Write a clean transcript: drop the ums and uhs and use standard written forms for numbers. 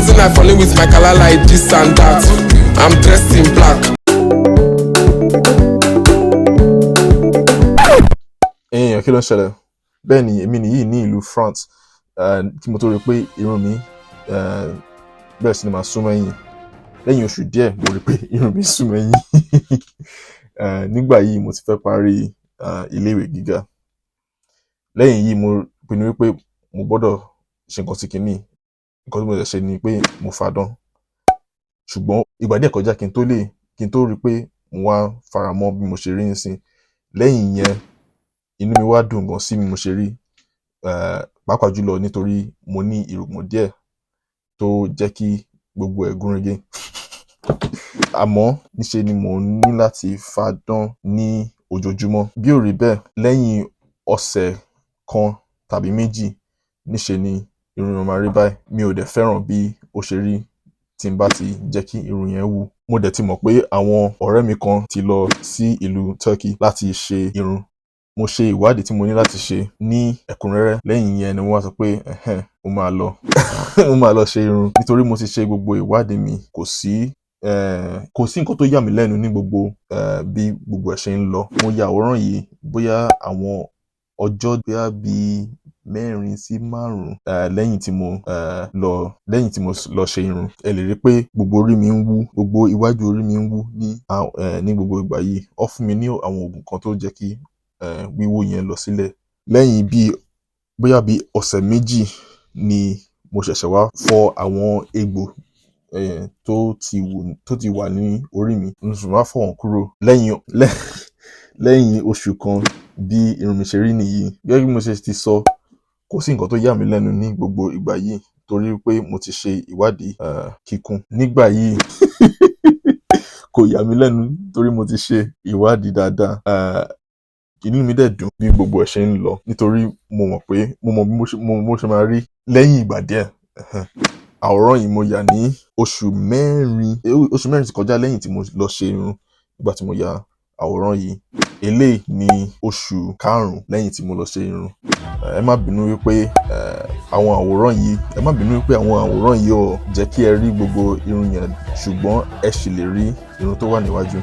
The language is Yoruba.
Supposing I fall in with my color like this and that. I'm dressed in black. Ẹ̀yin èèyàn, kí ló ń ṣẹlẹ̀? Bẹ́ẹ̀ ni, èmi nìyí ní ìlú France, kí mo tó rí pé irun mi bẹ̀rẹ̀ sí ni máa sún mẹ́yìn. Lẹ́yìn oṣù díẹ̀, mo rí pé irun mi sún mẹ́yìn. Nígbà yìí, mo ti fẹ́ parí iléèwé gíga. Lẹ́yìn yìí, mo pinnu wípé mo gbọ́dọ̀ ṣe nǹkan sí kinní. Nǹkan tí mo dẹ̀ ṣe ni pé mo fadán. Ṣùgbọ́n ìgbà díẹ̀ kọjá kí n tó rí pé mo wá faramọ́ bí mo ṣe rí nísìn. Lẹ́yìn yẹn, inú mi wá dùn gan sí bí mo ṣe rí, pàápàá jùlọ nítorí mo ní irùngbọ̀n díẹ̀ tó jẹ́ kí gbogbo ẹ̀ gúnrégé. Àmọ́ níṣe ni mò ń ní láti fadán ní ojoojúmọ́. Bí ò rí bẹ́ẹ̀, lẹ́yìn ọ̀sẹ̀ kan tàbí 2, níṣe ni irun mi máa rí báyìí. Mi ò dẹ̀ fẹ́ràn bí ó ṣe rí tí n bá ti jẹ́ kí irun yẹn wú. Mo dẹ̀ ti mọ̀ pé àwọn ọ̀rẹ́ mi kan ti lọ sí ìlú Turkey láti ṣe irun. Mo ṣe ìwádìí tí mo ní láti ṣe ní ẹ̀kúnrẹ́rẹ́. Lẹ́yìn yẹn ni mo wá sọ pé ẹ̀hẹ́n, mo máa lọ ṣe irun nítorí mo ti ṣe gbogbo ìwádìí mi. Kò sí nǹkan tó yà mí lẹ́nu ní gbogbo bí gbogbo ẹ̀ ṣe ń lọ. Mo ya àwòrán yìí bóyá àwọn ọjọ́ bóyá bí 4 sí 5 lẹ́yìn tí mo lọ ṣe irun. Ẹ lè rí pé gbogbo orí mi ń wú, gbogbo iwájú orí mi ń wú ní gbogbo ìgbà yìí. Ó fún mi ní àwọn oògùn kan tó jẹ́ kí wíwú yẹn lọ sílẹ̀. Lẹ́yìn bí bóyá bí ọ̀sẹ̀ 2 ni mo ṣẹ̀ṣẹ̀ wá fọ àwọn egbò tó ti wù, tó ti wà ní orí mi. Mo sì wá fọ̀ wọ́n kúrò lẹ́yìn oṣù kan. Bí irun mi ṣe rí nìyí. Gẹ́gẹ́ bí mo ṣe ti sọ, kò sí nǹkan tó yà mí lẹ́nu ní gbogbo ìgbà yìí torí pé mo ti ṣe ìwádìí kíkún. Nígbà yìí, kò yà mí lẹ́nu torí mo ti ṣe ìwádìí dáadáa. Inú mi dẹ̀ dùn bí gbogbo ẹ̀ ṣe ń lọ nítorí mo mọ̀ pé mo mọ bí mo ṣe máa rí lẹ́yìn ìgbà díẹ̀. Àwòrán yìí mo yà ní oṣù 4, oṣù 4 ti kọjá lẹ́yìn tí mo lọ ṣe irun nígbà tí mo ya àwòrán yìí. Eléyìí ní oṣù 5 lẹ́yìn tí mo lọ ṣe irun. Ẹ má bínú wípé àwọn àwòrán yìí, ẹ má bínú wípé àwọn àwòrán yìí ò jẹ́ kí ẹ rí gbogbo irun yẹn, ṣùgbọ́n ẹ ṣì lè rí irun tó wà níwájú.